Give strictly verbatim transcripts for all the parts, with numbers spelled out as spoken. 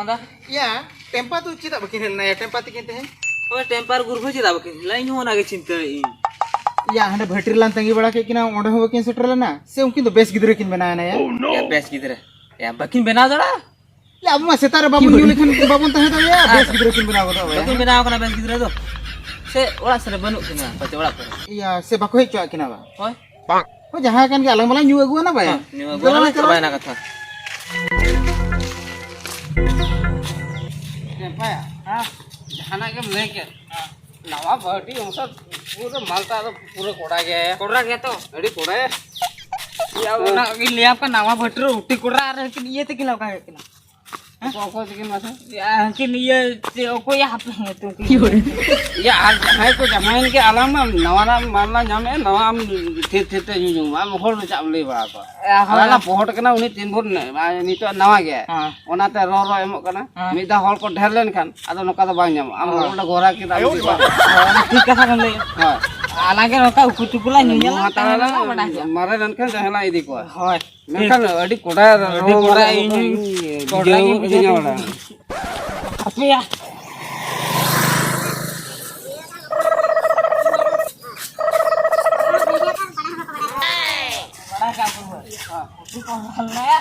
ᱟᱫᱟ? ᱭᱟ, ᱴᱮᱢᱯᱟ ᱫᱚ ᱪᱮᱫᱟᱜ ᱵᱟᱹᱠᱤᱱ ᱦᱮᱡ ᱞᱮᱱᱟ? ᱭᱟ, ᱴᱮᱢᱯᱟ ᱛᱤᱠᱤᱱ ᱛᱮᱦᱮᱧ? ᱦᱳᱭ, ᱴᱮᱢᱯᱟᱨ ᱜᱩᱨᱵᱷᱟᱹ ᱪᱮᱫᱟᱜ ᱵᱟᱹᱠᱤᱱ ᱦᱮᱡ ᱞᱮᱱᱟ? ᱤᱧ ᱦᱚᱸ ᱚᱱᱟᱜᱮ ᱪᱤᱱᱛᱟᱹᱭᱮᱫ ᱤᱧ᱾ ᱭᱟ, ᱦᱟᱸᱰᱮ ᱵᱷᱟᱹᱴᱤ ᱨᱮᱞᱟᱝ ᱛᱟᱺᱜᱤ ᱵᱟᱲᱟ ᱠᱮᱫ ᱠᱤᱱᱟ, ᱚᱸᱰᱮ ᱦᱚᱸ ᱵᱟᱹᱠᱤᱱ ᱥᱮᱴᱮᱨ ᱞᱮᱱᱟ᱾ ᱥᱮ ᱩᱱᱠᱤᱱ ᱫᱚ ᱵᱮᱥ ᱜᱤᱫᱽᱨᱟᱹ ᱠᱤᱱ ᱵᱮᱱᱟᱣ ᱮᱱᱟ ᱭᱟ? ᱭᱟ, ᱵᱮᱥ ᱜᱤᱫᱽᱨᱟᱹ᱾ ᱭᱟ, ᱵᱟᱹᱠᱤᱱ ᱵᱮᱱᱟᱣ ᱫᱟᱲᱮᱭᱟᱜᱼᱟ? ᱭᱟ, ᱟᱵᱚ ᱢᱟ ᱥᱮᱛᱟᱜ ᱨᱮ ᱵᱟᱵᱚᱱ ᱧᱩ ᱞᱮᱠᱷᱟᱱ ᱵᱟᱵᱚᱱ ᱛᱟᱦᱮᱸ ᱫᱟᱲᱮᱭᱟᱜᱼᱟ᱾ ᱵᱮᱥ ᱜᱤᱫᱽᱨᱟᱹ ᱠᱤᱱ ᱵᱮᱱᱟᱣ ᱜᱚᱫᱚᱜᱼᱟ ᱭᱟ᱾ ᱵᱟᱹᱠᱤᱱ ᱵᱮᱱᱟᱣ ᱠᱟᱱᱟ ᱵᱮᱥ ᱜᱤᱫᱽᱨᱟᱹ ᱫᱚ᱾ ᱥᱮ ᱚᱲᱟᱜ ᱥᱮᱫ ᱨᱮ ᱵᱟᱹᱱᱩᱜ ᱠᱤᱱᱟ, ᱯᱟᱪᱮ ᱚᱲᱟᱜ ᱠᱚᱨᱮ᱾ ᱭᱟ, ᱥᱮ ᱵᱟᱠᱚ ᱦᱮᱡ ᱦᱚᱪᱚᱣᱟᱜ ᱠᱤᱱᱟ ᱵᱟ? ᱦᱳᱭ᱾ ᱦᱳᱭ, ᱡᱟᱦᱟᱸ ᱠᱟᱱ ᱜᱮ, ᱟᱞᱟᱝ ᱢᱟᱞᱟᱝ ᱧᱩ ᱟᱹᱜᱩᱣᱟᱱᱟ ᱵᱟᱭᱟ᱾ ᱦᱮᱸ, ᱧᱩ ᱟᱹᱜᱩ ᱫᱮᱞᱟ ᱟᱞᱟᱝ ᱞᱟᱝ ᱪᱟᱞᱟᱜᱼᱟ᱾ ᱪᱟᱵᱟᱭᱮᱱᱟ ᱠᱟᱛᱷᱟ᱾ ᱱᱟᱯᱟᱭᱟ? ᱦᱮᱸ? ᱡᱟᱦᱟᱱᱟᱜ ᱜᱮᱢ ᱞᱟᱹᱭ ᱠᱮᱫ᱾ ᱱᱟᱣᱟ ᱵᱷᱟᱹᱴᱤ ᱚᱱᱠᱟ ᱯᱩᱨᱟᱹ ᱢᱟᱞᱴᱟ ᱫᱚ ᱯᱩᱨᱟᱹ ᱠᱚᱲᱟ ᱜᱮ᱾ ᱠᱚᱲᱟ ᱜᱮ ᱛᱚ? ᱟᱹᱰᱤ ᱠᱚᱲᱟ᱾ ᱭᱟ, ᱚᱱᱟ ᱜᱤᱧ ᱞᱟᱹᱭᱟᱢ ᱠᱟᱱᱟ, ᱱᱟᱣᱟ ᱵᱷᱟᱹᱴᱤ ᱨᱮ ᱩᱴᱤ ᱠᱚᱲᱟ ᱟᱨ ᱦᱟᱹᱱᱠᱤᱱ ᱤᱭᱟᱹ ᱛᱟᱹᱠᱤᱱ ᱚᱠᱟ ᱦᱩᱭᱩᱜ ᱠᱟᱱᱟ? ᱚᱠᱚᱭ, ᱚᱠᱚᱭ ᱛᱟᱹᱠᱤᱱ ᱢᱟᱥᱮ? ᱭᱟ, ᱦᱟᱹᱱᱠᱤᱱ ᱤᱭᱟᱹ ᱪᱮᱫ, ᱚᱠᱚᱭ ᱭᱟ ᱦᱟᱯᱮ ᱧᱩᱛᱩᱢ ᱠᱤᱱ? ᱭᱟ, ᱟᱨ ᱡᱟᱦᱟᱸᱭ ᱠᱚ ᱡᱟᱶᱟᱭᱮᱱ ᱜᱮ, ᱟᱞᱟᱝ ᱢᱟ ᱱᱟᱣᱟ ᱱᱟᱜ ᱢᱟᱞ ᱞᱟᱝ ᱧᱟᱢᱮᱫ, ᱱᱟᱣᱟ ᱟᱢ ᱛᱷᱤᱨ ᱛᱷᱤᱨ ᱛᱮ ᱧᱩ ᱧᱩ ᱢᱟ, ᱟᱢ ᱦᱚᱲ ᱫᱚ ᱪᱮᱫ ᱮᱢ ᱞᱟᱹᱭ ᱵᱟᱲᱟ ᱠᱚᱣᱟ? ᱭᱟ, ᱦᱳᱭ᱾ ᱟᱞᱟᱝ ᱞᱟᱝ ᱯᱚᱦᱚᱴ ᱠᱟᱱᱟ, ᱩᱱᱤ ᱛᱤᱱ ᱵᱷᱳᱨ ᱱᱤᱛᱚᱜ ᱱᱟᱣᱟ ᱜᱮᱭᱟᱭ᱾ ᱦᱮᱸ᱾ ᱚᱱᱟᱛᱮ ᱨᱚ ᱨᱚ ᱮᱢᱚᱜ ᱠᱟᱱᱟ᱾ ᱦᱮᱸ᱾ ᱢᱤᱫ ᱫᱷᱟᱣ ᱦᱚᱲ ᱠᱚ ᱰᱷᱮᱨ ᱞᱮᱱᱠᱷᱟᱱ ᱟᱫᱚ ᱱᱚᱝᱠᱟ ᱫᱚ ᱵᱟᱝ ᱧᱟᱢᱚᱜᱼᱟ᱾ ᱟᱢ ᱦᱚᱸ᱾ ᱚᱸᱰᱮ ᱜᱚᱨᱟ ᱠᱮᱫᱟ, ᱟᱢ ᱜᱮ ᱵᱟᱝ᱾ ᱦᱳᱭ, ᱴᱷᱤᱠ ᱠᱟᱛᱷᱟ ᱵᱮᱱ ᱞᱟᱹᱭ᱾ ᱦᱳᱭ᱾ ᱟᱞᱟᱝ ᱜᱮ ᱱᱚᱝᱠᱟ ᱩᱠᱩ ᱪᱩᱠᱩ ᱞᱟᱝ ᱧᱩ ᱧᱟᱞᱟ, ᱢᱟᱨᱮ ᱞᱮᱱᱠᱷᱟᱱ ᱡᱟᱦᱟᱸᱭ ᱞᱟᱝ ᱤᱫᱤ ᱠᱚᱣᱟ᱾ ᱦᱳᱭ᱾ ᱢᱮᱱᱠᱷᱟᱱ ᱟᱹᱰᱤ ᱠᱚᱰᱟ ᱟᱹᱰᱤ ᱠᱚᱰᱟ ᱤᱧ ᱠᱚᱰᱟ ᱜᱤᱧ ᱵᱩᱡᱷᱟᱹᱣ ᱠᱮᱫᱟ᱾ ᱵᱟᱲᱟ᱾ ᱟᱯᱮᱭᱟ᱾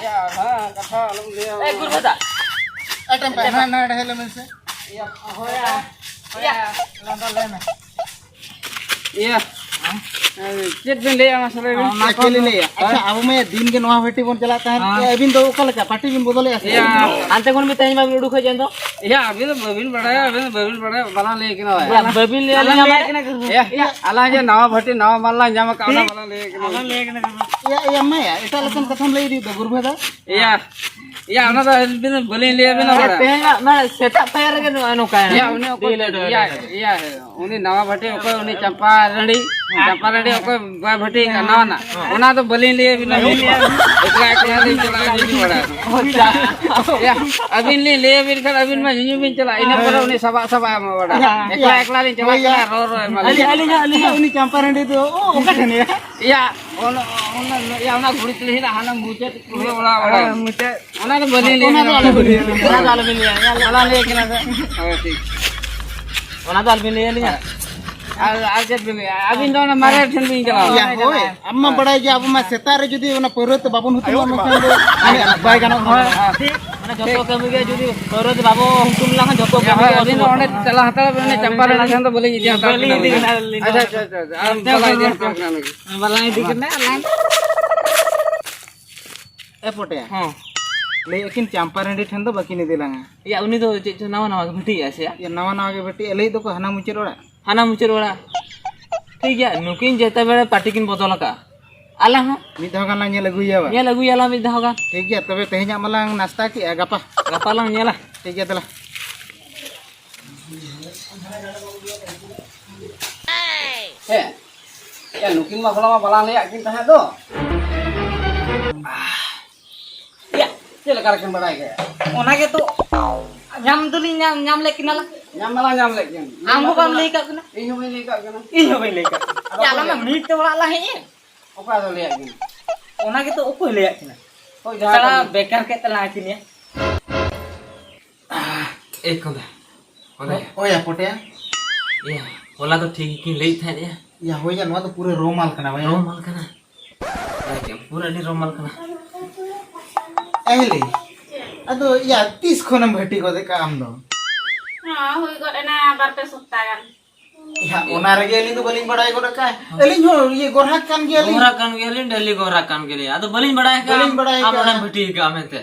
ᱭᱟ, ᱦᱮᱸ, ᱠᱟᱛᱷᱟ ᱟᱞᱚᱢ ᱞᱟᱹᱭᱟ᱾ ᱮ, ᱜᱩᱨᱵᱷᱟᱹᱫᱟ᱾ ᱮᱴᱮᱢ ᱯᱮ, ᱱᱟ, ᱱᱟ, ᱰᱷᱮᱞᱮ ᱢᱮᱱ ᱥᱮ᱾ ᱭᱟ, ᱦᱳᱭᱟ᱾ ᱭᱟ᱾ ᱞᱟᱸᱫᱟ ᱞᱟᱹᱭ ᱢᱮ᱾ ᱤᱭᱟᱹ, ᱪᱮᱫ ᱵᱤᱱ ᱞᱟᱹᱭᱟ, ᱢᱟᱥᱮ ᱞᱟᱹᱭ ᱵᱤᱱ? ᱚᱱᱟ ᱪᱮᱫ ᱞᱤᱧ ᱞᱟᱹᱭᱟ? ᱟᱪᱪᱷᱟ, ᱟᱵᱚ ᱢᱟ ᱫᱤᱱ ᱜᱮ ᱱᱚᱣᱟ ᱵᱷᱟᱹᱴᱤ ᱵᱚᱱ ᱪᱟᱞᱟᱜ ᱛᱟᱦᱮᱸᱫ᱾ ᱦᱮᱸ᱾ ᱮ, ᱟᱹᱵᱤᱱ ᱫᱚ ᱚᱠᱟ ᱞᱮᱠᱟ? ᱯᱟᱨᱴᱤ ᱵᱤᱱ ᱵᱚᱫᱚᱞᱮᱜᱼᱟ ᱥᱮ? ᱤᱭᱟᱹ᱾ ᱦᱟᱱᱛᱮ ᱠᱷᱚᱱ ᱵᱤᱱ ᱛᱮᱦᱮᱧ ᱢᱟ ᱵᱤᱱ ᱩᱰᱩᱠ ᱦᱮᱡ ᱮᱱ ᱫᱚ᱾ ᱤᱭᱟᱹ, ᱟᱹᱵᱤᱱ ᱫᱚ ᱵᱟᱹᱵᱤᱱ ᱵᱟᱲᱟᱭᱟ, ᱟᱹᱵᱤᱱ ᱫᱚ ᱵᱟᱹᱵᱤᱱ ᱵᱟᱲᱟᱭᱟ, ᱵᱟᱞᱟᱝ ᱞᱟᱹᱭ ᱠᱤᱱᱟ ᱵᱷᱟᱭ᱾ ᱵᱟᱹᱵᱤᱱ ᱞᱟᱹᱭ ᱟᱹᱞᱤᱧᱟ ᱢᱟᱱᱮ ᱠᱟᱱᱟ ᱠᱤᱱ᱾ ᱤᱭᱟᱹ, ᱟᱞᱟᱝ ᱡᱮ ᱱᱟᱣᱟ ᱵᱷᱟᱹᱴᱤ, ᱱᱟᱣᱟ ᱢᱟᱞ ᱞᱟᱝ ᱧᱟᱢ ᱟᱠᱟᱫ, ᱚᱱᱟ ᱵᱟᱞᱟᱝ ᱞᱟᱹᱭ ᱠᱤᱱᱟ᱾ ᱵᱟᱞᱟᱝ ᱞᱟᱹᱭ ᱠᱟᱱᱟ ᱠᱤᱱ᱾ ᱤᱭᱟᱹ, ᱤᱭᱟᱹ, ᱢᱟᱭᱟ, ᱮᱴᱟᱜ ᱞᱮᱠᱟᱱ ᱠᱟᱛᱷᱟᱢ ᱞᱟᱹᱭ ᱤᱫᱤᱭᱮᱫ ᱫᱚ, ᱜᱩᱨᱵᱷᱟᱹ ᱫᱟ᱾ ᱤᱭᱟᱹ, ᱤᱭᱟᱹ, ᱚᱱᱟ ᱫᱚ ᱟᱹᱞᱤᱧ ᱫᱚ ᱵᱟᱹᱞᱤᱧ ᱞᱟᱹᱭ ᱟᱵᱤᱱᱟ ᱵᱟᱲᱟ᱾ ᱛᱮᱦᱮᱧᱟᱜ ᱢᱟ ᱥᱮᱛᱟᱜ ᱯᱟᱭᱟᱨ ᱨᱮᱜᱮ ᱱᱚᱜᱼᱚᱭ ᱱᱚᱝᱠᱟᱭᱮᱱᱟ᱾ ᱤᱭᱟᱹ, ᱩᱱᱤ ᱚᱠᱚᱭ, ᱤᱭᱟᱹ, ᱤᱭᱟᱹ, ᱩᱱᱤ ᱱᱟᱣᱟ ᱵᱷᱟᱹᱴᱤ ᱚᱠᱚᱭ, ᱩᱱᱤ ᱪᱟᱢᱯᱟ ᱨᱟᱺᱰᱤ, ᱪᱟᱢᱯᱟ ᱨᱟᱺᱰᱤ ᱚᱠᱚᱭ ᱵᱟᱭ ᱵᱷᱟᱹᱴᱤ ᱠᱟᱱᱟ ᱱᱟᱣᱟ ᱱᱟᱜ, ᱚᱱᱟ ᱫᱚ ᱵᱟᱹᱞᱤᱧ ᱞᱟᱹᱭ ᱟᱵᱤᱱᱟ᱾ ᱮᱠᱞᱟ, ᱮᱠᱞᱟ ᱞᱤᱧ ᱪᱟᱞᱟᱜᱼᱟ, ᱧᱩᱧᱩ ᱵᱟᱲᱟ᱾ ᱟᱪᱪᱷᱟ᱾ ᱤᱭᱟᱹ, ᱟᱹᱵᱤᱱ ᱞᱤᱧ ᱞᱟᱹᱭ ᱟᱵᱤᱱ ᱠᱷᱟᱱ ᱟᱹᱵᱤᱱ ᱢᱟ ᱧᱩᱧᱩ ᱵᱤᱱ ᱪᱟᱞᱟᱜᱼᱟ, ᱤᱱᱟᱹ ᱯᱚᱨᱮ ᱩᱱᱤ ᱥᱟᱵᱟᱜ, ᱥᱟᱵᱟᱜ ᱮᱢᱟ ᱵᱟᱲᱟ᱾ ᱮᱠᱞᱟ, ᱮᱠᱞᱟ ᱞᱤᱧ ᱪᱟᱞᱟᱜ ᱠᱟᱱᱟ, ᱨᱚ, ᱨᱚ ᱮᱢᱟ ᱞᱤᱧ᱾ ᱟᱹᱞᱤᱧ, ᱟᱹᱞᱤᱧ, ᱟᱹᱞᱤᱧ, ᱩᱱᱤ ᱪᱟᱢᱯᱟ ᱨᱟᱺᱰᱤ ᱫᱚ, ᱚ, ᱚᱠᱟ ᱴᱷᱮᱱ ᱭᱟ? ᱤᱭᱟᱹ, ᱚᱱ-, ᱚᱱᱟ, ᱭᱟ, ᱚᱱᱟ ᱜᱷᱩᱲᱤ ᱛᱤᱞᱤ ᱦᱮᱱᱟᱜ, ᱦᱟᱱᱟ ᱢᱩᱪᱟᱹᱫ ᱠᱩᱞᱦᱤ ᱚᱲᱟᱜ, ᱚᱲᱟᱜ᱾ ᱦᱮᱸ, ᱢᱩᱪᱟᱹᱫ᱾ ᱚᱱᱟ ᱫᱚ ᱵᱟᱹᱞᱤᱧ ᱞᱟᱹᱭᱟ᱾ ᱚᱱᱟ ᱫᱚ ᱟᱞᱚᱵᱤᱱ ᱞᱟᱹᱭᱟ᱾ ᱚᱱᱟ ᱫᱚ ᱟᱞᱚᱵᱤᱱ ᱞᱟᱹᱭᱟ᱾ ᱦᱳᱭ, ᱴᱷᱤᱠ᱾ ᱚᱱᱟ ᱫᱚ ᱟᱞᱚᱵᱤᱱ ᱞᱟᱹᱭᱟ ᱟᱹᱞᱤᱧᱟ᱾ ᱟᱨ, ᱟᱨ ᱪᱮᱫ ᱵᱤᱱ ᱞᱟᱹᱭᱟ? ᱟᱹᱵᱤᱱ ᱫᱚ ᱚᱱᱟ ᱢᱟᱨᱮ ᱴᱷᱮᱱ ᱵᱤᱱ ᱪᱟᱞᱟᱣ ᱭᱟ, ᱠᱟᱱᱟ᱾ ᱦᱳᱭ, ᱟᱢ ᱢᱟ ᱵᱟᱲᱟᱭ ᱜᱮᱭᱟ, ᱟᱵᱚ ᱢᱟ ᱥᱮᱛᱟᱜ ᱨᱮ ᱡᱩᱫᱤ ᱚᱱᱟ ᱯᱟᱹᱣᱨᱟᱹ ᱛᱮ ᱵᱟᱵᱚᱱ ᱦᱩᱛᱩᱢᱚᱜ, ᱢᱮᱱᱠᱷᱟᱱ ᱫᱚ ᱵᱟᱭ ᱜᱟᱱᱚᱜᱼᱟ᱾ ᱦᱳᱭ, ᱦᱳᱭ, ᱴᱷᱤᱠ᱾ ᱢᱟᱱᱮ ᱡᱚᱛᱚ ᱠᱟᱹᱢᱤ ᱜᱮ ᱡᱩᱫᱤ ᱯᱟᱹᱣᱨᱟᱹ ᱛᱮ ᱵᱟᱵᱚ ᱦᱩᱛᱩᱢ ᱞᱮᱠᱷᱟᱱ ᱡᱚᱛᱚ ᱠᱟᱹᱢᱤ ᱜᱮ ᱟᱹᱵᱤᱱ ᱫᱚ ᱚᱥᱩᱵᱤᱫᱷᱟ᱾ ᱚᱸᱰᱮ ᱪᱟᱞᱟᱣ ᱦᱟᱛᱟᱲ ᱵᱤᱱ, ᱚᱱᱮ ᱪᱟᱢᱯᱟ ᱨᱟᱱᱤ ᱴᱷᱮᱱ ᱫᱚ ᱵᱟᱹᱞᱤᱧ ᱤᱫᱤ ᱦᱟᱛᱟᱲ ᱵᱟᱹᱞᱤᱧ ᱵᱤᱱᱟ᱾ ᱤᱫᱤ ᱵᱤᱱᱟ ᱟᱹᱞᱤᱧ ᱫᱚ᱾ ᱟᱪᱪᱷᱟ, ᱟᱪᱪᱷᱟ, ᱟᱪᱪᱷᱟ, ᱟᱪᱪᱷᱟ᱾ ᱟᱢ ᱵᱟᱞᱟᱝ ᱤᱫᱤ ᱠᱟᱱᱟ᱾ ᱵᱟᱞᱟᱝ ᱤᱫᱤ ᱠᱟᱱᱟ, ᱟᱞᱟᱝ᱾ ᱮ ᱯᱚᱴᱮᱭᱟ᱾ ᱦᱚᱸ᱾ ᱞᱟᱹᱭᱮᱫ ᱠᱤᱱ ᱪᱟᱢᱯᱟ ᱨᱟᱺᱰᱤ ᱴᱷᱮᱱ ᱫᱚ ᱵᱟᱹᱠᱤᱱ ᱤᱫᱤ ᱞᱟᱝᱟ᱾ ᱭᱟ, ᱩᱱᱤ ᱫᱚ ᱪᱮᱫ ᱪᱚ ᱱᱟᱣᱟ ᱱᱟᱣᱟ ᱜᱮ ᱵᱷᱟᱹᱴᱤᱭᱮᱜᱼᱟ ᱥᱮ ᱭᱟ? ᱭᱟ, ᱱᱟᱣᱟ ᱱᱟᱣᱟ ᱜᱮ ᱵᱷᱟᱹᱴᱤᱭᱮᱜᱼᱟ᱾ ᱞᱟᱹᱭᱮᱫ ᱫᱚᱠᱚ ᱦᱟᱱᱟ ᱢᱩᱪᱟᱹᱫ ᱚᱲᱟᱜ᱾ ᱦᱟᱱᱟ ᱢᱩᱪᱟᱹᱫ ᱚᱲᱟᱜ᱾ ᱴᱷᱤᱠ ᱜᱮᱭᱟ, ᱱᱩᱠᱤᱱ ᱡᱮᱛᱮ ᱵᱮᱲᱟ ᱯᱟᱨᱴᱤ ᱠᱤᱱ ᱵᱚᱫᱚᱞ ᱟᱠᱟᱫᱼᱟ᱾ ᱟᱞᱟᱝ ᱦᱚᱸ ᱢᱤᱫ ᱫᱷᱟᱣ ᱜᱟᱱ ᱞᱟᱝ ᱧᱮᱞ ᱟᱹᱜᱩᱭᱮᱭᱟ ᱵᱟ? ᱧᱮᱞ ᱟᱹᱜᱩᱭᱟᱞᱟᱝ ᱢᱤᱫ ᱫᱷᱟᱣ ᱜᱟᱱ᱾ ᱴᱷᱤᱠ ᱜᱮᱭᱟ, ᱛᱚᱵᱮ ᱛᱮᱦᱮᱧᱟᱜ ᱢᱟᱞᱟᱝ ᱱᱟᱥᱛᱟ ᱠᱮᱜᱼᱟ, ᱜᱟᱯᱟ? ᱜᱟᱯᱟ ᱞᱟᱝ ᱧᱮᱞᱟ᱾ ᱴᱷᱤᱠ ᱜᱮᱭᱟ, ᱫᱮᱞᱟ᱾ ᱦᱮᱸ, ᱭᱟ, ᱱᱩᱠᱤᱱ ᱢᱟ ᱦᱚᱞᱟ ᱢᱟ ᱵᱟᱞᱟᱝ ᱞᱟᱹᱭᱟᱫ ᱠᱤᱱ ᱛᱟᱦᱮᱸᱫ ᱫᱚ᱾ ᱭᱟ, ᱪᱮᱫ ᱞᱮᱠᱟ ᱨᱮᱠᱤᱱ ᱵᱟᱲᱟᱭ ᱠᱮᱫ? ᱚᱱᱟ ᱜᱮᱛᱚ, ᱧᱟᱢ ᱫᱚᱞᱤᱧ ᱧᱟᱢ, ᱧᱟᱢ ᱞᱮᱫ ᱠᱤᱱᱟ ᱞᱟᱝ᱾ ᱧᱟᱢ ᱢᱟᱞᱟᱝ ᱧᱟᱢ ᱞᱮᱫ ᱠᱤᱱ᱾ ᱟᱢ ᱦᱚᱸ ᱵᱟᱢ ᱞᱟᱹᱭ ᱠᱟᱜ ᱠᱤᱱᱟ᱾ ᱤᱧ ᱦᱚᱸ ᱵᱟᱹᱧ ᱞᱟᱹᱭ ᱠᱟᱜ ᱠᱤᱱᱟ᱾ ᱤᱧ ᱦᱚᱸ ᱵᱟᱹᱧ ᱞᱟᱹᱭ ᱠᱟᱜ ᱠᱤᱱᱟ᱾ ᱟᱫᱚ ᱭᱟ, ᱟᱞᱟᱝ ᱚᱠᱚᱭ ᱢᱟ ᱞᱟᱹᱭ ᱢᱤᱫ ᱛᱮ ᱚᱲᱟᱜ ᱞᱟᱝ ᱦᱮᱡ ᱮᱱ᱾ ᱚᱠᱚᱭ ᱫᱚ ᱞᱟᱹᱭᱟᱫ ᱠᱤᱱᱟ? ᱚᱱᱟ ᱜᱮᱛᱚ ᱚᱠᱚᱭ ᱞᱟᱹᱭᱟᱫ ᱠᱤᱱᱟ? ᱦᱳᱭ, ᱡᱟᱦᱟᱸᱭ ᱥᱟᱞᱟ ᱠᱟᱹᱢᱤ᱾ ᱵᱮᱠᱟᱨ ᱠᱮᱫ ᱛᱟᱞᱟᱝ ᱟᱹᱠᱤᱱ ᱭᱟ᱾ ᱮ ᱠᱚᱸᱫᱟ, ᱠᱚᱸᱫᱟ ᱭᱟ᱾ ᱳᱭ ᱟᱯᱚᱴᱮᱭᱟ᱾ ᱤᱭᱟᱹ, ᱦᱚᱞᱟ ᱫᱚ ᱴᱷᱤᱠ ᱜᱮᱠᱤᱱ ᱞᱟᱹᱭᱮᱫ ᱛᱟᱦᱮᱸᱫ ᱭᱟ᱾ ᱭᱟ, ᱦᱳᱭ ᱭᱟ, ᱱᱚᱣᱟ ᱫᱚ ᱯᱩᱨᱟᱹ ᱨᱚ ᱢᱟᱞ ᱠᱟᱱᱟ ᱵᱟᱭᱟ᱾ ᱨᱚ ᱢᱟᱞ ᱠᱟᱱᱟ᱾ ᱵᱟᱲᱟᱭ ᱠᱮᱫᱟᱢ, ᱯᱩᱨᱟᱹ ᱟᱹᱰᱤ ᱨᱚ ᱢᱟᱞ ᱠᱟᱱᱟ᱾ ᱮ ᱦᱤᱞᱤ, ᱟᱫᱚ ᱭᱟ, ᱛᱤᱥ ᱠᱷᱚᱱᱮᱢ ᱵᱷᱟᱹᱴᱤ ᱜᱚᱫ ᱠᱟᱜᱼᱟ ᱟᱢ ᱫᱚ? ᱦᱚᱸ, ᱦᱩᱭ ᱜᱚᱫ ᱮᱱᱟ ᱵᱟᱨ ᱯᱮ ᱥᱚᱯᱛᱟ ᱜᱟᱱ᱾ ᱭᱟ, ᱚᱱᱟ ᱨᱮᱜᱮ ᱟᱹᱞᱤᱧ ᱫᱚ ᱵᱟᱹᱞᱤᱧ ᱵᱟᱲᱟᱭ ᱜᱚᱫ ᱟᱠᱟᱫᱼᱟ᱾ ᱟᱹᱞᱤᱧ ᱦᱚᱸ ᱤᱭᱟᱹ ᱜᱚᱨᱦᱟᱠ ᱠᱟᱱ ᱜᱮᱭᱟᱞᱤᱧ᱾ ᱜᱚᱨᱦᱟᱠ ᱠᱟᱱ ᱜᱮᱭᱟᱞᱤᱧ, ᱰᱮᱞᱤ ᱜᱚᱨᱦᱟᱠ ᱠᱟᱱ ᱜᱮᱭᱟᱞᱤᱧ᱾ ᱟᱫᱚ ᱵᱟᱹᱞᱤᱧ ᱵᱟᱲᱟᱭ ᱟᱠᱟᱫᱼᱟ ᱵᱟᱹᱞᱤᱧ ᱵᱟᱲᱟᱭ ᱟᱢ ᱟᱠᱟᱫᱼᱟ᱾ ᱚᱸᱰᱮᱢ ᱵᱷᱟᱹᱴᱤ ᱟᱠᱟᱫᱼᱟ ᱢᱮᱱᱛᱮ᱾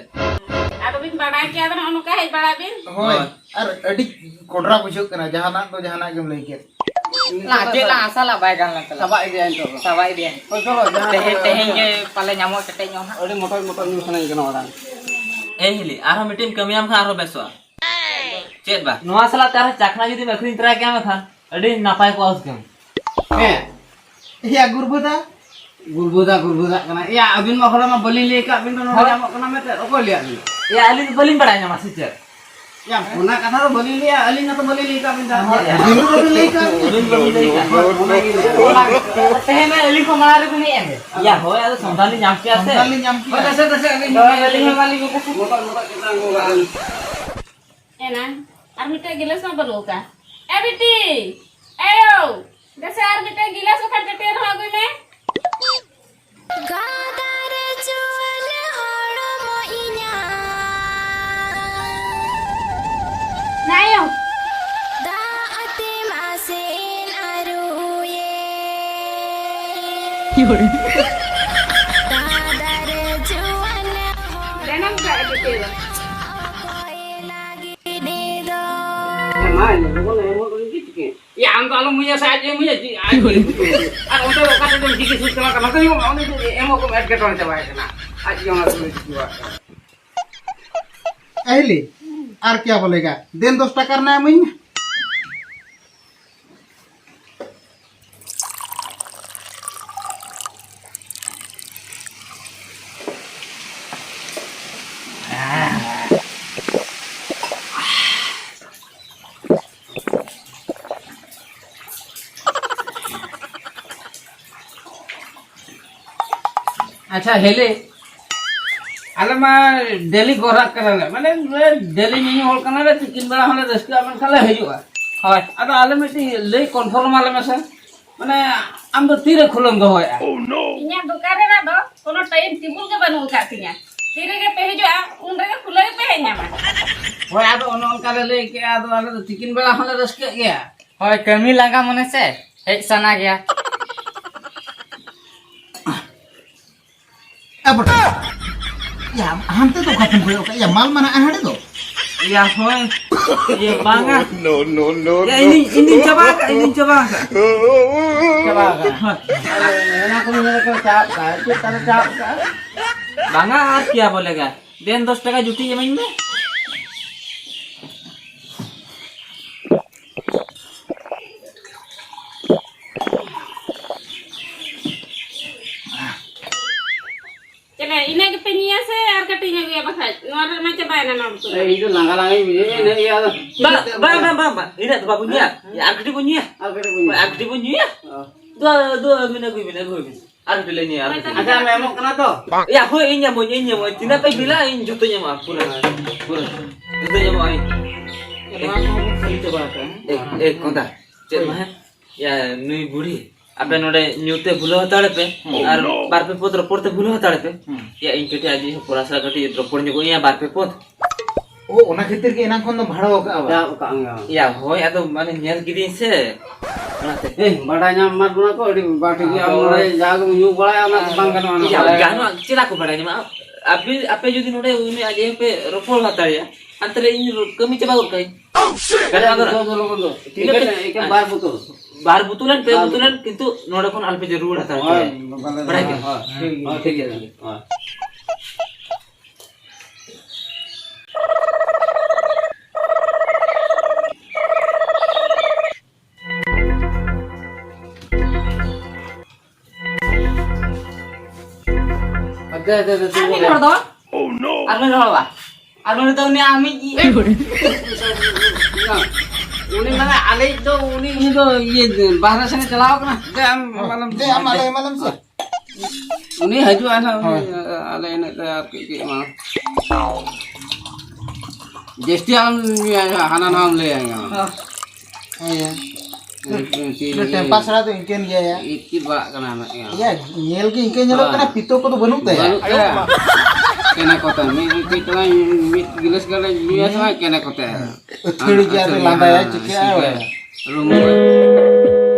ᱟᱫᱚ ᱵᱤᱱ ᱵᱟᱲᱟᱭ ᱠᱮᱭᱟ, ᱟᱫᱚ ᱱᱚᱜᱼᱚ ᱱᱚᱝᱠᱟ ᱦᱮᱡ ᱵᱟᱲᱟᱜ ᱵᱤᱱ᱾ ᱦᱳᱭ᱾ ᱦᱳᱭ᱾ ᱟᱨ ᱟᱹᱰᱤ ᱠᱚᱰᱨᱟ ᱵᱩᱡᱷᱟᱹᱜ ᱠᱟᱱᱟ, ᱡᱟᱦᱟᱱᱟᱜ ᱫᱚ ᱡᱟᱦᱟᱱᱟᱜ ᱜᱮᱢ ᱞᱟᱹᱭ ᱠᱮᱫ᱾ ᱞᱟᱡ ᱪᱮᱫ ᱞᱟᱝ ᱟᱥᱟ ᱞᱟᱝ ᱵᱟᱭ ᱜᱟᱱ ᱞᱮᱱ ᱛᱟᱞᱟᱝ᱾ ᱥᱟᱵᱟᱜ ᱤᱫᱤᱭᱟ ᱱᱤᱛᱚᱜ ᱫᱚ᱾ ᱥᱟᱵᱟᱜ ᱤᱫᱤᱭᱟ᱾ ᱦᱳᱭ, ᱪᱚᱞᱚ, ᱡᱟᱦᱟᱸ ᱛᱮᱦᱮᱧ, ᱠᱚ ᱛᱮᱦᱮᱧ ᱜᱮ ᱯᱟᱞᱮ ᱧᱟᱢᱚᱜ ᱠᱮᱴᱮᱡ ᱧᱚᱜ ᱦᱟᱸᱜ᱾ ᱟᱹᱰᱤ ᱢᱚᱴᱚᱡ ᱢᱚᱴᱚᱡ ᱧᱩ ᱥᱟᱱᱟᱧ ᱠᱟᱱᱟ ᱚᱲᱟᱜ᱾ ᱮ ᱦᱤᱞᱤ, ᱟᱨᱦᱚᱸ ᱢᱤᱫᱴᱮᱱ ᱠᱟᱹᱢᱤᱭᱟᱢ ᱠᱷᱟᱱ ᱟᱨᱦᱚᱸ ᱵᱮᱥᱚᱜᱼᱟ᱾ ᱪᱮᱫ ᱵᱟ? ᱱᱚᱣᱟ ᱥᱟᱞᱟᱜ ᱛᱮ ᱟᱨᱦᱚᱸ ᱪᱟᱠᱷᱱᱟ ᱡᱩᱫᱤᱢ ᱟᱹᱠᱷᱨᱤᱧ ᱛᱚᱨᱟᱭ ᱠᱮᱭᱟ ᱢᱮᱱᱠᱷᱟᱱ ᱟᱹᱰᱤ ᱱᱟᱯᱟᱭ ᱠᱚᱜᱼᱟ ᱦᱩᱥᱠᱟᱹᱢ᱾ ᱦᱮᱸ᱾ ᱮᱭᱟ ᱜᱩᱨᱵᱩᱫᱟ᱾ ᱜᱩᱨᱵᱩᱫᱟ, ᱜᱩᱨᱵᱩᱫᱟᱜ ᱠᱟᱱᱟ᱾ ᱮᱭᱟ, ᱟᱹᱵᱤᱱ ᱢᱟ ᱦᱚᱞᱟ ᱢᱟ ᱵᱟᱹᱞᱤᱧ ᱞᱟᱹᱭ ᱟᱠᱟᱫ ᱵᱤᱱ ᱫᱚ ᱱᱚᱰᱮ ᱦᱳᱭ᱾ ᱧᱟᱢᱚᱜ ᱠᱟᱱᱟ ᱢᱮᱱᱛᱮ᱾ ᱚᱠᱚᱭ ᱞᱟᱹᱭᱟᱫ ᱵᱤᱱᱟ? ᱮᱭᱟ, ᱟᱹᱞᱤᱧ ᱫᱚ ᱵᱟᱹᱞᱤᱧ ᱵᱟᱲᱟᱭ ᱧᱟᱢᱟ ᱥᱮ ᱪᱮᱫ? ᱭᱟ, ᱚᱱᱟ ᱠᱟᱛᱷᱟ ᱫᱚ ᱵᱟᱹᱞᱤᱧ ᱞᱟᱹᱭᱟ, ᱟᱹᱞᱤᱧ ᱢᱟᱛᱚ ᱵᱟᱹᱞᱤᱧ ᱞᱟᱹᱭ ᱠᱟᱜ ᱵᱤᱱ ᱛᱟᱦᱮᱸᱫ᱾ ᱟᱹᱵᱤᱱ ᱫᱚ ᱵᱟᱹᱵᱤᱱ ᱞᱟᱹᱭ ᱠᱟᱜ᱾ ᱟᱹᱵᱤᱱ ᱵᱟᱹᱵᱤᱱ ᱞᱟᱹᱭ ᱠᱟᱜ᱾ ᱦᱳᱭ, ᱚᱱᱟ ᱜᱮ ᱞᱟᱹᱭ᱾ ᱛᱮᱦᱮᱧ ᱢᱟ ᱟᱹᱞᱤᱧ ᱠᱷᱚᱱ ᱢᱟᱲᱟᱝ ᱨᱮᱵᱤᱱ ᱦᱮᱡ ᱮᱱ᱾ ᱭᱟ, ᱦᱳᱭ, ᱟᱫᱚ ᱥᱚᱱᱫᱷᱟ ᱞᱤᱧ ᱧᱟᱢ ᱠᱮᱜᱼᱟ ᱥᱮ᱾ ᱥᱚᱱᱫᱷᱟ ᱞᱤᱧ ᱧᱟᱢ ᱠᱮᱜᱼᱟ᱾ ᱦᱳᱭ, ᱫᱮᱥᱮ, ᱫᱮᱥᱮ, ᱟᱹᱞᱤᱧ ᱦᱳᱭ, ᱦᱚᱸ ᱟᱹᱞᱤᱧ ᱦᱚᱸ ᱢᱟᱹᱞᱤᱠ ᱜᱮ ᱫᱮᱥᱮ᱾ ᱢᱚᱴᱚᱡ, ᱢᱚᱴᱚᱡ ᱪᱮᱛᱟᱱ ᱠᱚ ᱜᱟᱱ᱾ ᱮᱱᱟ, ᱟᱨ ᱢᱤᱫᱴᱮᱡ ᱜᱤᱞᱟᱹᱥ ᱢᱟ ᱵᱟᱹᱱᱩᱜ ᱟᱠᱟᱫ᱾ ᱮ ᱵᱤᱴᱤ, ᱮᱭᱳ, ᱫᱮᱥᱮ ᱟᱨ ᱢᱤᱫᱴᱮᱡ ᱜᱤᱞᱟᱹᱥ ᱵᱟᱠᱷᱟᱱ ᱴᱟᱹᱴᱭᱟᱹ ᱨᱮᱦᱚᱸ ᱟᱹᱜᱩᱭ ᱢᱮ᱾ ᱜᱟᱫᱟᱨ ᱡᱩᱣᱟᱹᱱ ᱦᱚᱲᱢᱚ ᱤᱧᱟᱜ᱾ ᱱᱟᱭᱚ᱾ ᱫᱟᱜ ᱟᱛᱮ ᱢᱟᱥᱮᱱ ᱟᱹᱨᱩᱭᱮ᱾ ᱜᱟᱫᱟᱨ ᱡᱩᱣᱟᱹᱱ ᱦᱚᱲ ᱫᱮᱱᱟᱢ ᱠᱟᱜ ᱠᱟᱹᱴᱤᱡ᱾ ᱚᱠᱚᱭ ᱞᱟᱹᱜᱤᱫ ᱫᱚ᱾ ᱢᱟ, ᱡᱚᱠᱷᱚᱱ ᱮᱢᱚᱜ ᱠᱟᱱᱟ, ᱪᱮᱫ ᱪᱤᱠᱟᱹᱭᱟ? ᱭᱟ, ᱟᱢ ᱫᱚ ᱟᱞᱚᱢ ᱤᱭᱟᱹ ᱥᱮ, ᱟᱡ ᱮ ᱤᱭᱟᱹ, ᱪᱮᱫ, ᱟᱡ ᱮ ᱤᱭᱟᱹ᱾ ᱟᱨ ᱚᱱᱛᱮ ᱫᱚ ᱚᱠᱟ ᱛᱮᱫᱚᱢ ᱪᱤᱠᱤ ᱥᱩᱨ ᱪᱟᱞᱟᱜ ᱠᱟᱱᱟ, ᱱᱚᱛᱮ ᱦᱚᱸ ᱩᱱᱤ ᱫᱚ ᱮᱢᱚᱜ ᱠᱚᱢ ᱮᱴᱠᱮᱴᱚᱬᱮ ᱪᱟᱵᱟᱭ ᱠᱟᱱᱟ᱾ ᱟᱡ ᱜᱮ ᱚᱱᱟ ᱠᱚᱭ ᱪᱤᱠᱟᱹᱣᱟᱜ ᱠᱟᱱᱟ᱾ ᱮᱦᱞᱤ, ᱟᱨ ᱠᱭᱟ ᱵᱚᱞᱮᱜᱟ? ᱫᱮᱱ ᱫᱚᱥ ᱴᱟᱠᱟ ᱨᱮᱱᱟᱜ ᱤᱢᱟᱹᱧ ᱢᱮ᱾ ᱟᱪᱪᱷᱟ, ᱦᱮᱞᱮ, ᱟᱞᱮ ᱢᱟ ᱰᱮᱞᱤ ᱜᱚᱨᱟᱠ ᱠᱟᱱᱟᱞᱮ, ᱢᱟᱱᱮ, ᱰᱮᱞᱤ ᱧᱩᱧᱩ ᱦᱚᱲ ᱠᱟᱱᱟᱞᱮ, ᱛᱤᱠᱤᱱ ᱵᱮᱲᱟ ᱦᱚᱸᱞᱮ ᱨᱟᱹᱥᱠᱟᱹᱜᱼᱟ, ᱢᱮᱱᱠᱷᱟᱱ ᱞᱮ ᱦᱤᱡᱩᱜᱼᱟ᱾ ᱦᱳᱭ᱾ ᱟᱫᱚ ᱟᱞᱮ ᱢᱤᱫᱴᱤᱡ ᱞᱟᱹᱭ confirm ᱟᱞᱮ ᱢᱮᱥᱮ, ᱢᱟᱱᱮ, ᱟᱢ ᱫᱚ ᱛᱤᱨᱮ ᱠᱷᱩᱞᱟᱹᱢ ᱫᱚᱦᱚᱭᱮᱫᱼᱟ? ᱤᱧᱟᱹᱜ ᱫᱚᱠᱟᱱ ᱨᱮᱱᱟᱜ ᱫᱚ ᱠᱳᱱᱳ time table ᱜᱮ ᱵᱟᱹᱱᱩᱜ ᱟᱠᱟᱫ ᱛᱤᱧᱟᱹ᱾ ᱛᱤ ᱨᱮᱜᱮ ᱯᱮ ᱦᱤᱡᱩᱜᱼᱟ, ᱩᱱ ᱨᱮᱜᱮ ᱠᱷᱩᱞᱟᱹᱣ ᱯᱮ ᱦᱮᱡ ᱧᱟᱢᱟ᱾ ᱦᱳᱭ, ᱟᱫᱚ ᱚᱱᱮ ᱚᱱᱠᱟ ᱞᱮ ᱞᱟᱹᱭ ᱠᱮᱜᱼᱟ, ᱟᱫᱚ ᱟᱞᱮ ᱫᱚ ᱛᱤᱠᱤᱱ ᱵᱮᱲᱟ ᱦᱚᱸᱞᱮ ᱨᱟᱹᱥᱠᱟᱹᱜ ᱜᱮᱭᱟ᱾ ᱦᱳᱭ, ᱠᱟᱹᱢᱤ ᱞᱟᱸᱜᱟ ᱢᱚᱱᱮ ᱥᱮ ᱦᱮᱡ ᱥᱟᱱᱟ ᱜᱮᱭᱟ᱾ ᱮ ᱵᱚᱴᱟ᱾ ᱭᱟ, ᱦᱟᱱᱛᱮ ᱫᱚ ᱚᱠᱟ ᱛᱮᱢ ᱠᱚᱭᱚᱜ ᱠᱟᱜ? ᱭᱟ, ᱢᱟᱞ ᱢᱟ ᱱᱟᱜ ᱦᱟᱸᱰᱮ ᱫᱚ᱾ ᱭᱟ, ᱦᱳᱭ᱾ ᱤᱭᱟᱹ, ᱵᱟᱝᱟ᱾ No, no, no, ᱭᱟ, no. ᱤᱧ, ᱤᱧ ᱪᱟᱵᱟ ᱟᱠᱟᱫ, ᱤᱧ ᱪᱟᱵᱟ ᱟᱠᱟᱫ᱾ ᱪᱟᱵᱟ ᱟᱠᱟᱫ᱾ ᱦᱳᱭ᱾ ᱚᱱᱟ ᱠᱚ ᱧᱮᱞ ᱠᱟᱛᱮ ᱪᱟᱵᱟ ᱟᱠᱟᱫ᱾ ᱪᱮᱫ ᱛᱟᱞᱮ ᱪᱟᱵᱟ ᱟᱠᱟᱫ? ᱵᱟᱝᱟ, ᱟᱨ ᱠᱭᱟ ᱵᱚᱞᱮᱜᱟ? ᱫᱮᱱ ᱫᱚᱥ ᱴᱟᱠᱟ ᱡᱩᱴᱤ ᱮᱢᱟᱹᱧ ᱢᱮ᱾ ᱪᱮᱞᱮ, ᱤᱱᱟᱹ ᱜᱮᱯᱮ ᱧᱩᱭᱟ ᱥᱮ ᱟᱨ ᱠᱟᱹᱴᱤᱡ? ᱤᱧ ᱟᱹᱜᱩᱭᱟ ᱵᱟᱠᱷᱟᱡ᱾ ᱱᱚᱣᱟ ᱨᱮ ᱢᱟ ᱪᱟᱵᱟᱭᱮᱱᱟ ᱱᱚᱣᱟ ᱵᱚᱛᱚᱞ᱾ ᱮᱭ, ᱤᱧ ᱫᱚ ᱞᱟᱸᱜᱟ ᱞᱟᱸᱜᱟᱧ ᱵᱩᱡᱷᱟᱹᱣᱮᱫᱼᱟ, ᱤᱱᱟᱹᱜ ᱜᱮ ᱟᱫᱚ᱾ ᱵᱟᱝ, ᱵᱟᱝ, ᱵᱟᱝ, ᱵᱟᱝ, ᱵᱟᱝ, ᱤᱱᱟᱹᱜ ᱫᱚ ᱵᱟᱵᱚᱱ ᱧᱩᱭᱟ᱾ ᱟᱨ ᱠᱟᱹᱴᱤᱡ ᱵᱚᱱ ᱧᱩᱭᱟ᱾ ᱟᱨ ᱠᱟᱹᱴᱤᱡ ᱵᱚᱱ ᱧᱩᱭᱟ? ᱦᱳᱭ, ᱟᱨ ᱠᱟᱹᱴᱤᱡ ᱵᱚᱱ ᱧᱩᱭᱟ? ᱚ᱾ ᱫᱩ, ᱫᱩ, ᱟᱹᱜᱩᱭ ᱵᱤᱱ, ᱟᱹᱜᱩᱭ ᱵᱤᱱ, ᱟᱹᱜᱩᱭ ᱵᱤᱱ᱾ ᱟᱨ ᱠᱟᱹᱴᱤᱡ ᱞᱮ ᱧᱩᱭᱟ, ᱟᱨ ᱠᱟᱹᱴᱤᱡ᱾ ᱟᱪᱪᱷᱟ, ᱟᱢ ᱮᱢᱚᱜ ᱠᱟᱱᱟ ᱛᱚ? ᱭᱟ, ᱦᱳᱭ, ᱤᱧ ᱮᱢᱚᱜ, ᱤᱧ ᱮᱢᱚᱜ᱾ ᱛᱤᱱᱟᱹᱜ ᱯᱮ ᱵᱤᱞᱟ, ᱤᱧ ᱡᱚᱛᱚᱧ ᱮᱢᱚᱜᱼᱟ, ᱯᱩᱨᱟᱹ, ᱯᱩᱨᱟᱹ᱾ ᱡᱚᱛᱚᱧ ᱮᱢᱚᱜᱼᱟ ᱤᱧ᱾ ᱱᱚᱣᱟ ᱠᱚᱦᱚᱸ ᱵᱚᱱ ᱠᱷᱟᱹᱞᱤ ᱪᱟᱵᱟ ᱟᱠᱟᱫᱼᱟ᱾ ᱮ, ᱮ, ᱠᱚᱸᱫᱟ, ᱪᱮᱫ ᱢᱟ ᱦᱮᱸ? ᱭᱟ, ᱱᱩᱭ ᱵᱩᱲᱦᱤ, ᱟᱯᱮ ᱱᱚᱰᱮ ᱧᱩ ᱛᱮ ᱵᱷᱩᱞᱟᱹᱣ ᱦᱟᱛᱟᱲ ᱯᱮ, ᱦᱩᱸ᱾ ᱟᱨ ᱵᱟᱨ ᱯᱮ ᱯᱚᱫ ᱨᱚᱯᱚᱲ ᱛᱮ ᱵᱷᱩᱞᱟᱹᱣ ᱦᱟᱛᱟᱲ ᱯᱮ᱾ ᱦᱩᱸ᱾ ᱭᱟ, ᱤᱧ ᱠᱟᱹᱴᱤᱡ ᱟᱡ ᱦᱚᱸ ᱯᱚᱲᱟ ᱥᱟᱞᱟᱜ ᱠᱟᱹᱴᱤᱡ ᱨᱚᱯᱚᱲ ᱧᱚᱜᱚᱜ ᱤᱧ, ᱵᱟᱨ ᱯᱮ ᱯᱚᱫ᱾ ᱳ, ᱚᱱᱟ ᱠᱷᱟᱹᱛᱤᱨ ᱜᱮ ᱮᱱᱟᱝ ᱠᱷᱚᱱ ᱫᱚ ᱵᱷᱟᱲᱟ ᱟᱠᱟᱫᱼᱟ ᱵᱟ? ᱡᱟ ᱟᱠᱟᱫ ᱟᱢ ᱜᱮ᱾ ᱭᱟ, ᱦᱳᱭ, ᱟᱫᱚ ᱢᱟᱱᱮ ᱧᱮᱞ ᱠᱤᱫᱤᱧ ᱥᱮ, ᱚᱱᱟᱛᱮ᱾ ᱮ, ᱵᱟᱰᱟᱭ ᱧᱟᱢ ᱢᱟ ᱵᱚᱱᱟ ᱠᱚ, ᱟᱹᱰᱤ ᱵᱟᱝ ᱴᱷᱤᱠ ᱜᱮ, ᱟᱢ ᱟᱫᱚ ᱱᱚᱰᱮ ᱡᱟ ᱜᱮᱢ ᱧᱩ ᱵᱟᱲᱟᱭᱟ, ᱚᱱᱟ ᱠᱚ ᱵᱟᱝ ᱜᱟᱱᱚᱜᱼᱟ, ᱚᱱᱟ ᱭᱟ, ᱵᱟᱰᱟᱭ᱾ ᱜᱟᱱᱚᱜᱼᱟ, ᱪᱮᱫᱟᱜ ᱠᱚ ᱵᱟᱰᱟᱭ ᱧᱟᱢᱟ? ᱟᱯᱮ, ᱟᱯᱮ ᱡᱩᱫᱤ ᱱᱚᱰᱮ ᱩᱱᱤ ᱟᱡ ᱦᱚᱸᱯᱮ ᱨᱚᱯᱚᱲ ᱦᱟᱛᱟᱲᱮᱭᱟ, ᱦᱟᱱᱛᱮ ᱨᱮ ᱤᱧ ᱨᱚ-, ᱠᱟᱹᱢᱤ ᱪᱟᱵᱟ ᱜᱚᱫ ᱠᱟᱜᱼᱟᱹᱧ᱾ ᱜᱟᱱᱚᱜᱼᱟ, ᱜᱟᱱᱚᱜᱼᱟ᱾ ᱵᱚᱛᱚᱞ ᱫᱚ ᱞᱚᱜᱚᱱ ᱫᱚ᱾ ᱛᱤᱱᱟᱹᱜ ᱯᱮ ᱮᱠᱮᱱ, ᱮᱠᱮᱱ ᱵᱟᱨ ᱵᱚᱛᱚᱞ᱾ ᱵᱟᱨ ᱵᱚᱛᱚᱞ ᱟᱱ, ᱯᱮ ᱵᱟᱨ ᱵᱚᱛᱚᱞ ᱟᱱ, ᱵᱚᱛᱚᱞ᱾ ᱠᱤᱱᱛᱩ ᱱᱚᱰᱮ ᱠᱷᱚᱱ ᱟᱞᱚᱯᱮ ᱨᱩᱣᱟᱹᱲ ᱦᱟᱛᱟᱲ ᱦᱚᱪᱚᱭᱟ᱾ ᱦᱳᱭ, ᱵᱟᱰᱟᱭ ᱜᱮ? ᱦᱳᱭ, ᱦᱳᱭ, ᱴᱷᱤᱠ ᱜᱮᱭᱟ, ᱦᱳᱭ᱾ ᱟᱨ ᱢᱤᱫ ᱦᱚᱲ ᱫᱚ? ᱟᱨ ᱢᱤᱫ ᱦᱚᱲ ᱵᱟ? ᱟᱨ ᱩᱱᱤ ᱫᱚ ᱩᱱᱤ ᱟᱢᱤᱡ ᱜᱮ᱾ ᱩᱱᱤ ᱢᱟᱱᱮ ᱟᱞᱮᱭᱤᱡ ᱫᱚ ᱩᱱᱤ, ᱩᱱᱤ ᱫᱚ ᱤᱭᱟᱹ ᱵᱟᱦᱨᱮ ᱥᱮᱱ ᱮ ᱪᱟᱞᱟᱣ ᱠᱟᱱᱟ᱾ ᱫᱮ ᱟᱢ ᱮᱢᱟᱞᱮᱢ ᱥᱮ᱾ ᱩᱱᱤ ᱦᱤᱡᱩᱜᱼᱟ ᱱᱟᱦᱟᱜ, ᱩᱱᱤ ᱦᱳᱭ᱾ ᱟᱞᱮ ᱮᱱᱮᱡ ᱨᱮ ᱟᱨ ᱠᱟᱹᱡ ᱠᱟᱹᱡ ᱮᱢᱟ᱾ ᱡᱟᱹᱥᱛᱤ ᱟᱞᱚᱢ ᱧᱩᱭᱟ, ᱦᱟᱱᱟ ᱱᱟᱣᱟᱢ ᱞᱟᱹᱭᱟ᱾ ᱦᱳᱭ᱾ ᱦᱮᱸ᱾ ᱴᱮᱢᱯᱟ ᱥᱮᱬᱟ ᱫᱚ ᱤᱱᱠᱟᱹᱱ ᱜᱮᱭᱟ ᱭᱟ᱾ ᱤᱛᱤ ᱵᱟᱜ ᱠᱟᱱᱟ ᱱᱟᱜ ᱭᱟ᱾ ᱭᱟ, ᱧᱮᱞ ᱜᱮ ᱤᱱᱠᱟᱹ ᱧᱮᱞᱚᱜ ᱠᱟᱱᱟ, ᱦᱮᱸ᱾ ᱯᱤᱛᱟᱹ ᱠᱚᱫᱚ ᱵᱟᱹᱱᱩᱜ ᱛᱟᱭᱟ᱾ ᱵᱟᱹᱱᱩᱜ ᱛᱟᱭᱟ᱾ ᱠᱮᱱᱮ ᱠᱚᱛᱮ, ᱢᱤᱫ, ᱢᱤᱫ ᱠᱟᱹᱡ ᱛᱟᱞᱟᱝ, ᱢᱤᱫ ᱜᱤᱞᱟᱹᱥ ᱜᱟᱱ ᱧᱩᱭᱟ ᱥᱮ ᱵᱟᱝ, ᱠᱮᱱᱮ ᱠᱚᱛᱮ᱾ ᱟᱹᱛᱷᱟᱹᱲᱤ ᱜᱮ ᱟᱨ ᱟᱹᱛᱷᱟᱹᱲᱤ ᱞᱟᱸᱫᱟᱭᱟ, ᱜᱮ, ᱪᱤᱠᱟᱹᱭᱟ? ᱪᱤᱠᱟᱹᱭᱟ? ᱨᱩᱢ ᱨᱮ᱾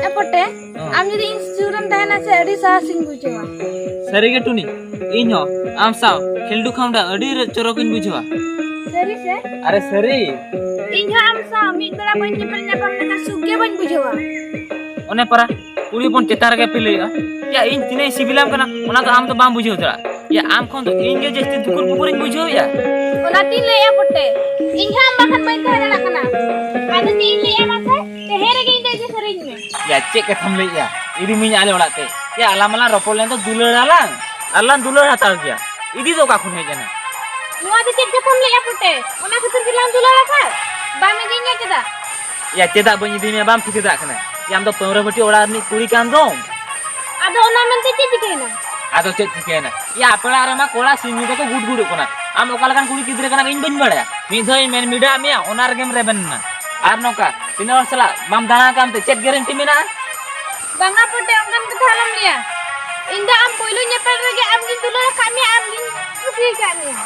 ᱮ ᱯᱚᱴᱮ, ᱦᱮᱸ᱾ ᱟᱢ ᱡᱩᱫᱤ ᱤᱧ ᱥᱩᱨ ᱨᱮᱢ ᱛᱟᱦᱮᱱᱟ ᱥᱮ, ᱟᱹᱰᱤ ᱥᱟᱦᱟᱥᱤᱧ ᱵᱩᱡᱷᱟᱹᱣᱟ᱾ ᱥᱟᱹᱨᱤ ᱜᱮ ᱴᱩᱱᱤ, ᱤᱧ ᱦᱚᱸ ᱟᱢ ᱥᱟᱶ ᱠᱷᱤᱞᱰᱩ ᱠᱷᱟᱢᱰᱟ ᱟᱹᱰᱤ ᱨᱟᱹ-, ᱪᱚᱨᱚᱠᱤᱧ ᱵᱩᱡᱷᱟᱹᱣᱟ᱾ ᱥᱟᱹᱨᱤ ᱥᱮ? ᱟᱨᱮ ᱥᱟᱹᱨᱤ᱾ ᱤᱧ ᱦᱚᱸ ᱟᱢ ᱥᱟᱶ ᱢᱤᱫ ᱵᱮᱲᱟ ᱵᱟᱹᱧ ᱧᱮᱯᱮᱞ ᱧᱟᱯᱟᱢ ᱞᱮᱠᱷᱟᱱ ᱥᱩᱠ ᱜᱮ ᱵᱟᱹᱧ ᱵᱩᱡᱷᱟᱹᱣᱟ᱾ ᱚᱱᱮ ᱯᱟᱨᱟ, ᱠᱩᱲᱤ ᱦᱚᱯᱚᱱ ᱪᱮᱛᱟᱱ ᱨᱮᱜᱮ ᱯᱮ ᱞᱟᱹᱭᱚᱜᱼᱟ᱾ ᱭᱟ, ᱤᱧ ᱛᱤᱱᱟᱹᱜ ᱤᱧ ᱥᱤᱵᱤᱞᱟᱢ ᱠᱟᱱᱟ, ᱚᱱᱟ ᱫᱚ ᱟᱢ ᱫᱚ ᱵᱟᱢ ᱵᱩᱡᱷᱟᱹᱣ ᱫᱟᱲᱮᱭᱟᱜᱼᱟ᱾ ᱭᱟ, ᱟᱢ ᱠᱷᱚᱱ ᱫᱚ ᱤᱧ ᱜᱮ ᱡᱟᱹᱥᱛᱤ ᱫᱩᱠᱩᱨ ᱯᱩᱠᱩᱨᱤᱧ ᱵᱩᱡᱷᱟᱹᱣᱮᱫᱼᱟ᱾ ᱚᱱᱟᱛᱤᱧ ᱞᱟᱹᱭᱮᱫᱼᱟ ᱵᱚᱴᱮ, ᱤᱧ ᱦᱚᱸ ᱟᱢ ᱵᱟᱠᱷᱟᱱ ᱵᱟᱹᱧ ᱛᱟᱦᱮᱸ ᱫᱟᱲᱮᱭᱟᱜ ᱠᱟᱱᱟ᱾ ᱟᱫᱚ ᱪᱮᱫ ᱤᱧ ᱞᱟᱹᱭᱮᱫᱼᱟ ᱢᱟᱥᱮ, ᱛᱮᱦᱮᱧ ᱨᱮᱜᱮ ᱤᱧ ᱫᱚ ᱤᱫᱤ ᱥᱟᱹᱨᱤᱧ ᱢᱮ᱾ ᱭᱟ, ᱪᱮᱫ ᱠᱟᱛᱷᱟᱢ ᱞᱟᱹᱭᱮᱫᱼᱟ? ᱤᱫᱤ ᱢᱤᱭᱟᱹᱧ ᱟᱞᱮ ᱚᱲᱟᱜ ᱛᱮ᱾ ᱭᱟ, ᱟᱞᱟᱝ ᱢᱟᱞᱟᱝ ᱨᱚᱯᱚᱲ ᱞᱮᱱ ᱫᱚ ᱫᱩᱞᱟᱹᱲ ᱟᱞᱟᱝ, ᱟᱨ ᱞᱟᱝ ᱫᱩᱞᱟᱹᱲ ᱦᱟᱛᱟᱲ ᱜᱮᱭᱟ᱾ ᱤᱫᱤ ᱫᱚ ᱚᱠᱟ ᱠᱷᱚᱱ ᱦᱮᱡ ᱮᱱᱟ? ᱱᱚᱣᱟ ᱫᱚ ᱪᱮᱫ ᱠᱟᱛᱷᱟᱢ ᱞᱟᱹᱭᱮᱫᱼᱟ ᱯᱚᱴᱮ? ᱚᱱᱟ ᱠᱷᱟᱹᱛᱤᱨ ᱜᱮᱞᱟᱝ ᱫᱩᱞᱟᱹᱲ ᱟᱠᱟᱫ? ᱵᱟᱢ ᱤᱫᱤᱧᱟ ᱪᱮᱫᱟᱜ? ᱭᱟ, ᱪᱮᱫᱟᱜ ᱵᱟᱹᱧ ᱤᱫᱤ ᱢᱮᱭᱟ, ᱵᱟᱢ ᱴᱷᱤᱠᱟᱹ ᱫᱟᱲᱮᱭᱟᱜ ᱠᱟᱱᱟ? ᱭᱟ, ᱟᱢ ᱫᱚ ᱯᱟᱹᱣᱨᱟᱹ ᱵᱷᱟᱹᱴᱤ ᱚᱲᱟᱜ ᱨᱤᱱᱤᱡ ᱠᱩᱲᱤ ᱠᱟᱱ ᱫᱚᱢ᱾ ᱟᱫᱚ ᱚᱱᱟ ᱢᱮᱱᱛᱮ ᱪᱮᱫ ᱪᱤᱠᱟᱹᱭᱮᱱᱟ? ᱟᱫᱚ ᱪᱮᱫ ᱪᱤᱠᱟᱹᱭᱮᱱᱟ? ᱭᱟ, ᱟᱯᱮ ᱚᱲᱟᱜ ᱨᱮᱢᱟ ᱠᱚᱲᱟ ᱥᱤᱧ ᱧᱤᱫᱟᱹ ᱠᱚ ᱜᱩᱰ ᱜᱩᱰᱚᱜ ᱠᱟᱱᱟ᱾ ᱟᱢ ᱚᱠᱟ ᱞᱮᱠᱟᱱ ᱠᱩᱲᱤ ᱜᱤᱫᱽᱨᱟᱹ ᱠᱟᱱᱟᱢ ᱤᱧ ᱵᱟᱹᱧ ᱵᱟᱲᱟᱭᱟ᱾ ᱢᱤᱫ ᱫᱷᱟᱣ ᱤᱧ ᱢᱮᱱ ᱵᱤᱰᱟᱹᱣᱟᱫ ᱢᱮᱭᱟ, ᱚᱱᱟ ᱨᱮᱜᱮᱢ ᱨᱮᱵᱮᱱ ᱮᱱᱟ᱾ ᱟᱨ ᱱᱚᱝᱠᱟ ᱛᱤᱱᱟᱹᱜ ᱦᱚᱲ ᱥᱟᱞᱟᱜ ᱵᱟᱢ ᱫᱟᱬᱟ ᱟᱠᱟᱫ ᱛᱮ ᱪᱮᱫ ᱜᱮᱨᱮᱱᱴᱤ ᱢᱮᱱᱟᱜᱼᱟ? ᱵᱟᱝᱟ ᱯᱚᱴᱮ, ᱚᱱᱠᱟᱱ ᱠᱟᱛᱷᱟ ᱟᱞᱚᱢ ᱞᱟᱹᱭᱟ᱾ ᱤᱧ ᱫᱚ ᱟᱢ ᱯᱳᱭᱞᱳ ᱧᱮᱯᱮᱞ ᱨᱮᱜᱮ ᱟᱢ ᱜᱤᱧ ᱫᱩᱞᱟᱹᱲ ᱟᱠᱟᱫ ᱢᱮᱭᱟ, ᱟᱢ ᱜᱤᱧ ᱠᱩᱥᱤ ᱟᱠᱟᱫ ᱢᱮᱭᱟ᱾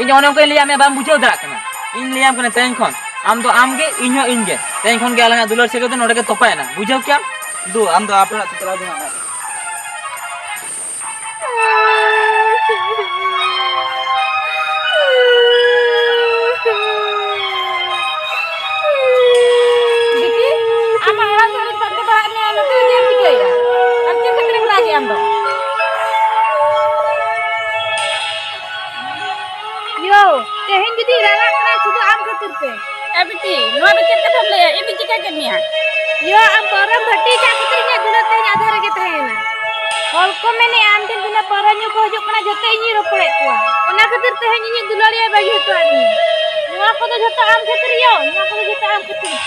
ᱤᱧ ᱚᱱᱮ ᱚᱱᱠᱟᱧ ᱞᱟᱹᱭᱟᱫ ᱢᱮᱭᱟ, ᱵᱟᱢ ᱵᱩᱡᱷᱟᱹᱣ ᱫᱟᱲᱮᱭᱟᱜ ᱠᱟᱱᱟ᱾ ᱤᱧ ᱞᱟᱹᱭᱟᱢ ᱠᱟᱱᱟ ᱛᱮᱦᱮᱧ ᱠᱷᱚᱱ, ᱟᱢ ᱫᱚ ᱟᱢ ᱜᱮ, ᱤᱧ ᱦᱚᱸ ᱤᱧ ᱜᱮ᱾ ᱛᱮᱦᱮᱧ ᱠᱷᱚᱱ ᱜᱮ ᱟᱞᱟᱝᱟᱜ ᱫᱩᱞᱟᱹᱲ ᱥᱟᱹᱜᱟᱹᱭ ᱫᱚ ᱱᱚᱰᱮ ᱜᱮ ᱛᱚᱯᱟᱭᱮᱱᱟ, ᱵᱩᱡᱷᱟᱹᱣ ᱠᱮᱭᱟᱢ? ᱫᱩ, ᱟᱢ ᱫᱚ ᱟᱯᱮ ᱚᱲᱟᱜ ᱛᱮ ᱪᱟᱞᱟᱣ ᱡᱚᱝᱟᱜ ᱢᱮ᱾ ᱵᱤᱴᱤ, ᱟᱢᱟᱜ ᱚᱲᱟᱜ ᱥᱮᱫ ᱨᱤᱧ ᱯᱟᱱᱛᱮ ᱵᱟᱲᱟᱭᱮᱫ ᱢᱮᱭᱟ, ᱱᱚᱛᱮ ᱫᱚ ᱪᱮᱫ ᱮᱢ ᱪᱤᱠᱟᱹᱭᱮᱫᱼᱟ? ᱟᱢ ᱪᱮᱫ ᱠᱷᱟᱹᱛᱤᱨ ᱮᱢ ᱨᱟᱜᱮᱫᱼᱟ ᱟᱢ ᱫᱚ? ᱭᱳ, ᱛᱮᱦᱮᱧ ᱡᱩᱫᱤ ᱨᱟᱜᱟᱜ ᱠᱟᱱᱟ ᱥᱩᱫᱷᱩ ᱟᱢ ᱠᱷᱟᱹᱛᱤᱨ ᱛᱮ᱾ ᱮ ᱵᱤᱴᱤ, ᱱᱚᱣᱟ ᱫᱚ ᱪᱮᱫ ᱠᱟᱛᱷᱟᱢ ᱞᱟᱹᱭᱟ? ᱤᱧ ᱫᱚ ᱪᱤᱠᱟᱹ ᱠᱮᱫ ᱢᱮᱭᱟ? ᱭᱳ, ᱟᱢ ᱯᱟᱹᱣᱨᱟᱹᱢ ᱵᱷᱟᱹᱴᱤ ᱟᱠᱟᱫ ᱠᱷᱟᱹᱛᱤᱨ ᱤᱧᱟᱹᱜ ᱫᱩᱞᱟᱹᱲ ᱛᱮᱦᱮᱧ ᱟᱫᱷᱟ ᱨᱮᱜᱮ ᱛᱟᱦᱮᱸᱭᱮᱱᱟ᱾ ᱦᱚᱲ ᱠᱚ ᱢᱮᱱᱮᱫᱼᱟ ᱟᱢ ᱴᱷᱮᱱ ᱛᱤᱱᱟᱹᱜ ᱯᱟᱹᱣᱨᱟᱹ ᱧᱩ ᱠᱚ ᱦᱤᱡᱩᱜ ᱠᱟᱱᱟ, ᱡᱚᱛᱚ ᱤᱧᱤᱧ ᱨᱚᱯᱚᱲᱮᱫ ᱠᱚᱣᱟ᱾ ᱚᱱᱟ ᱠᱷᱟᱹᱛᱤᱨ ᱛᱮᱦᱮᱧ ᱤᱧᱤᱡ ᱫᱩᱞᱟᱹᱲᱤᱭᱟᱹᱭ ᱵᱟᱹᱜᱤ ᱦᱚᱴᱚ ᱟᱹᱫᱤᱧᱟ᱾ ᱱᱚᱣᱟ ᱠᱚᱫᱚ ᱡᱷᱚᱛᱚ ᱟᱢ ᱠᱷᱟᱹᱛᱤᱨ ᱭᱳ, ᱱᱚᱣᱟ ᱠᱚᱫᱚ ᱡᱷᱚᱛᱚ ᱟᱢ ᱠᱷᱟᱹᱛᱤᱨ᱾